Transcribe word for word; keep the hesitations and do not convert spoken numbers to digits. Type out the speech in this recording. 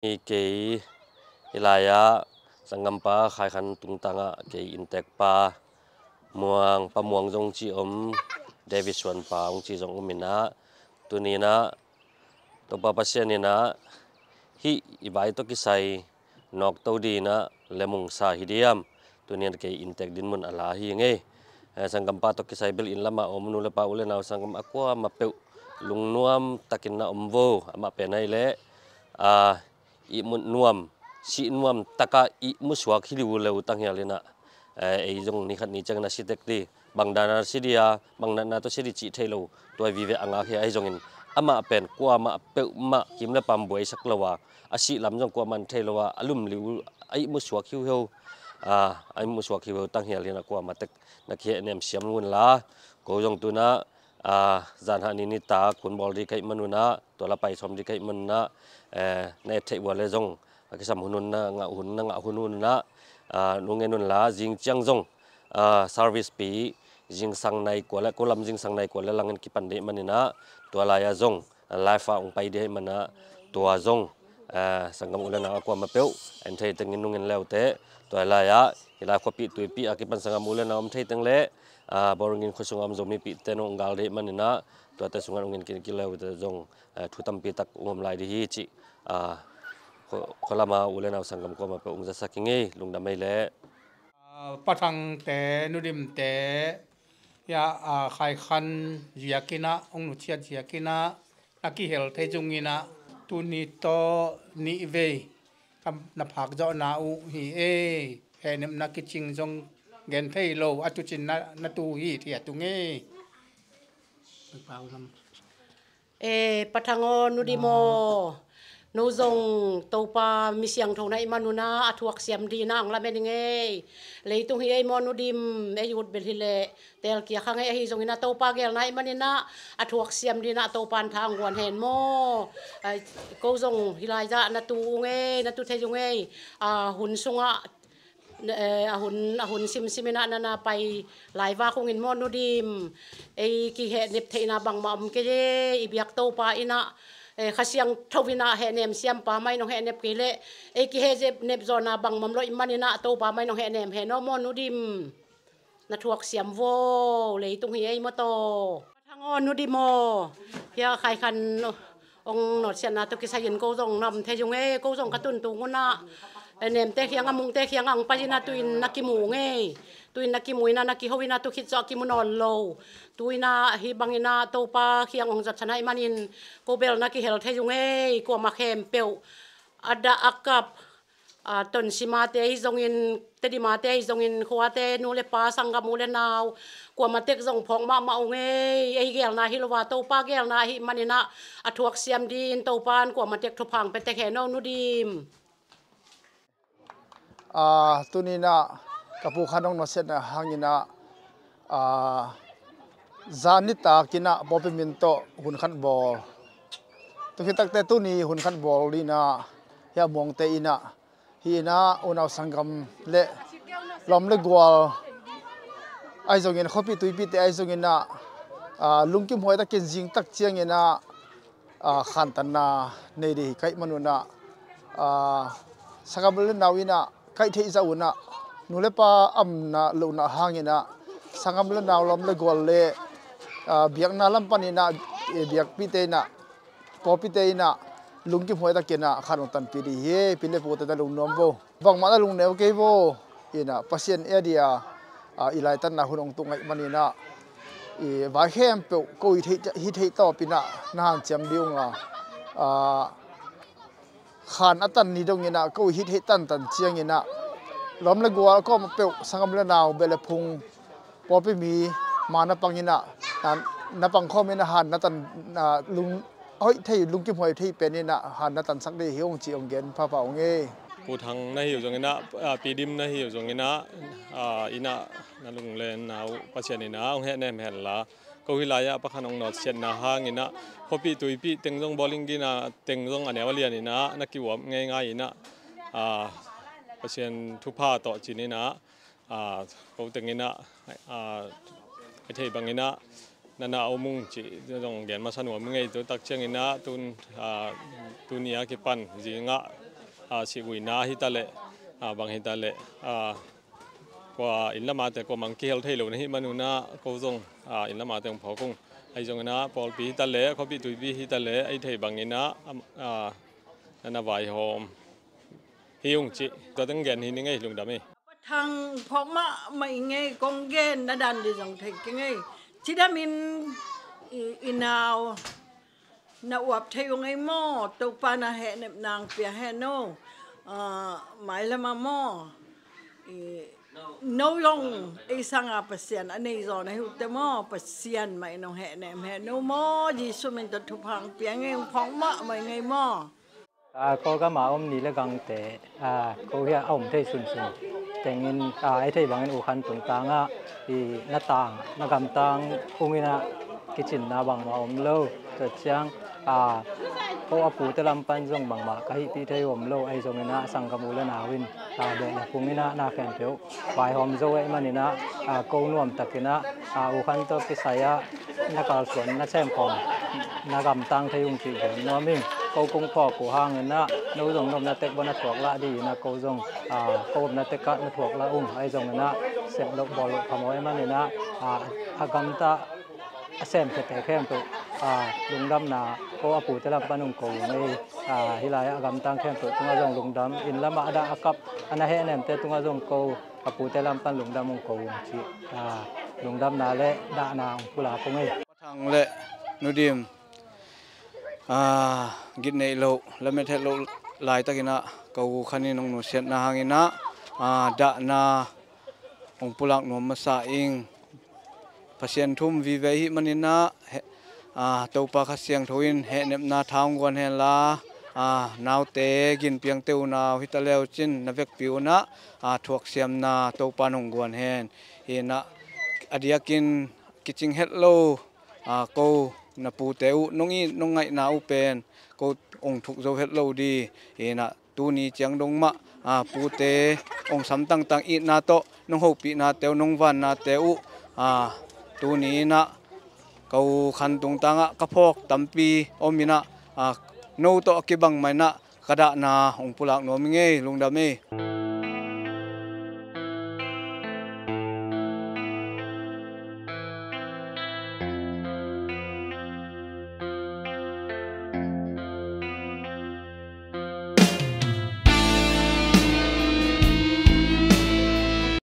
Hi kei, hi lai-ah sanggampa Khai Khan tungtangah kei inntekpa Muang, Pa Muang zong ci om, David Suan pa hong ci zong om inah, tuni inah Topa Pasian inah hih i vai tawh kisai nawkto dinah lemungsa hi diam? Tuni inah kei inntek dinmun a la hi ngei. Eh, sanggampa tawh kisai bel inn lamah om nu le pa u le nau sanggam a kuamah peuh lungnuam takin na om vo. Amah pen ahih leh, ah, ihmut nuam, sih nuam taka ihmu suak hi liu lo tanghial inah, eh, ei zong ni khat ni ciangin a si tek dih. Bang dana si dih a, bang natna tawh si dih cih thei lo, tua vive a ngak hi a, ahi zongin amah pen kuamah peuhmah kim le pam buaisak lo a, a sih lam zong kuamah thei lo a, a lum liu a ihmu suak hiuhiu, ah, a ihmu suak hiuhiu tanghial inah kuamah tek na kihehnem siam un la. Ko zong tunah, ah, zanhah ni nitak hun bawl dih ka hih manunah, tua la pai sawm dih ka hih manunah, eh, na et theih ua le zong a kisam hun un na ngah hun, na ngah hun unah, ah, nung en un la, zing ciang zong, ah, service pi, zingsang nai kua le, ko lam zingsang nai kua le langin kipan dih maninah, tua lai-ah zong, ah, live ah hong pai dih ahih manah, tua zong, ah, sanggam u le nau a kuamah peuh en thei tengin nung en leute, tua lai-ah hi lai khuapih tuipih a kipan sanggam u le nau om thei teng le, ah, Boringin khua sungah om Zomipihte nong gal dih maninah, tuate sungah nung en ki, ki leute zong, ah, thu tampi tak um lai dih hi cih, ah, khua, khua lama u le nau sanggam kuamah peuh hong zasak hi ngei, lungdam ei leh. Ah, Pa Thangte, Nu Dimte, ya, ah, Khai Khan ziakinah, hong nusiat ziakinah na kihel thei zong inah, tuni tawh nih vei ka na phak zawhna uh hi ei. Hehnepna kicing zong gen thei lo, a tucin na, na tu hi thiat ung ei. E, Pa Thang aw, Nu Dim aw, no zong Topa mi siangtho na hih manunah a thuak siam dinah hong lamen hi ngei. Leitung hi ei maw Nu Dim, ei ut bel hi leh telkiak kha ngei, ahi zongin a Topa geelna hih maninah a thuak siam dinah Topa in tha hong guan hen maw. Ai, ko zong hi lai-ah na tu ung ei, na tu thei ung ei. A hun sungah, eh, a hun, a hun simsim inah na na pai laivak ung in maw Nu Dim. Ei kihehnep theihna bangmah om kei e, i biak Topa inah, eh, Kha Siangtho inah hehnem siampa mah in hong hehnep kei leh, ei kihehnep zawhna bangmah om lo hih maninah Topa mah in hong hehnem hen aw maw Nu Dim. Na thuak siam vo, leitung hi ei maw taw. Pa Thang aw, Nu Dim aw, hia Khai Khan hong nawtsiatna tawh kisai-in ko zong na om thei ung ei. Ko zong ka tuntung unah, eh, nemte kiangah, mungte kiangah hong pai inah tu-in na kimu ung ei. Tu-in na kimu inah, na kiho inah tu khit zawh a kimu nawn lo. Tu inah hih bang inah Topa kiang hong zatsan ahih manin ko bel na kihel thei ung ei. Kuamah khempeuh a dah a kap, a, Tonsimate ahi zongin, Tedimate ahi zongin, khuate, nu le pa, sanggam u le nau, kuamah tek zong phawk mahmah ung ei. Ei geelna hi lo a, Topa geelna ahih maninah a thuak siam dih in Topa in kuamah tek thupha hong pia tek hen aw Nu Dim. A, tuni inah ka Pu Khan hong nawtsiatna hang inah, a, zan nitak inah pawlpi min tawh hun khat bawl. Tu khit takteh tuni hun khat bawl inah hia Muangte inah, hi inah unau sanggam le lawm le gual ahi zongin, khuapih tuipihte ahi zongin ah, a, lungkimhuai takin zing tak ciangin ah, a, khantanna nei dih hi ka hih manun ah, a, sanggam u le nau in ah kaih theih zah un ah, nu le pa amna lohna hangin ah sanggam u le nau, lawm le gual le, a, biakna lam panin ah, e, biakpite in ah, pawlpite in ah lungkimhuai takin ah khan hong tanpih dih hi. Pi le pute na lungnuam vo. Bangmah na lungneu kei vo. In ah Pasian e a dia, a, i laitatna hun hong tung ahih manin ah, i vai khempeuh ko hi theih, hi theih tawpin ah na hanciam dih ung a, a, khan a tan ni dongin ah ko hi theih tantan ciangin ah lawm le gual kawm peuh sanggam le nau beh le phung pawlpi mi ma na pangin ah, na, na pang khawmin ah han na tan, na lung hoih thei, lungkimhuai thei penin ah han na tansak dih hi ung ci hong gen phapha ung e. Pu Thang na hi uh zongin ah, a, Pi Dim na hi uh zongin ah, a, in ah na lunglenna uh Pasian in ah hong hehnem hen la. Ko hi lai-ah Pa Khan hong nawtsiatna hangin ah khuapih tuipih teng zong, bawling gina teng zong a neu a lian in ah na ki-uap ngeingai in ah, a, Pasian thupha tawh cin in ah, a, ko teng in ah, a, i theih bangin ah na na om ung cih zong gen masa nuam ung e. Tu tak ciangin ah tun, a, tuni a kipan zingah A, sivuina hi ta leh, a, bang hi ta leh, a, kua inn lamate kua mang kihel thei lo na hih manun ah ko zong, a, inn lamate hong phawk ung. Ahi zongin ah pawlpi hi ta leh, khuapi tuipi hi ta leh, a i theih bangin ah, a, a, na na vaihawm hi ung cih tua teng gen hi ning ei, lungdam ei. Thang phawk mahmah i ngei, kong gen na dan dih zong thei kei ngei. Cidamin i, i nau na uap thei uh ngei maw? Topa na hehnep nang pia hen no. A, mailam ah maw, i, no zong ei sanga Pasian a nei zaw na hi uh teh maw, Pasian mah in hong hehnep hen no maw. Jesu min tawh thupha hong pia ngei, hong phawk mahmah i ngei maw. A, Kawlgam a om ni le gangte, a, ko hiah a om thei sunsun tengin, a, a i theih bangin U Khan Tung tangah i na tang, na gamtang ung in ah kicinna bangmah om lo. Tua ciang, a, ko a pute lam pan zong bangmah ka hihpih thei uh om lo. Ahi zongin ah sanggam u le nau in, a, behlap ung in ah na khempeuh vaihawm zo ahih manin ah, a, ko nuamtakin ah, a, U Khan tawh kisai ah na kalsuan na sem khawm na gamtang thei ung cih gen nuam ing. Ko kong phawk uh hangin ah no zong na omna tek bang na thuak lah dih in ah ko zong, a, ko omna tek ah na thuak lah ung. Ahi zongin ah sem loh bawl loh phamawh ahih manin ah, a, a gamta a semkhiate khempeuh, a, lungdamna ko a pute lam pan hong ko ung ei. A, hih lai ah a gamtang khempeuh tungah zong lungdam, inn lamah a dah a kap a na hehnemte tungah zong ko a pute lam pan lungdam hong ko ung cih, a, lungdamna le dahna hong pulak ung ei. Pa Thang le Nu Dim, a, gitneih loh, lamet het loh laitakin ah ka U Khan in hong nusiatna hangin ah, a, dahna hong pulak nuam masa ing. Pasian thu um vive i hih manin ah, he, a, Topa Kha Siangtho in hehnepna tha hong guan hen la, a, naute ginpiangte unau hi ta le uh cin na vekpi un ah, a, thuaksiamna Topa in hong guan hen. Hi in ah a diakin kicing het lo, a, ko na pute uh nong it nong ngaihna uh pen ko hong thuk zo het lo dih. Hi in ah tuni ciang dong mah, a, pute hong sam tangtang itna tawh nong hopihnate uh, nong vannate uh, a, tuni in ah ka U Khan Tung tangah ka phawk tampi om in ah, a, no tawh a kibang mah in ah ka dahna hong pulak nuam ing ei, lungdam ei.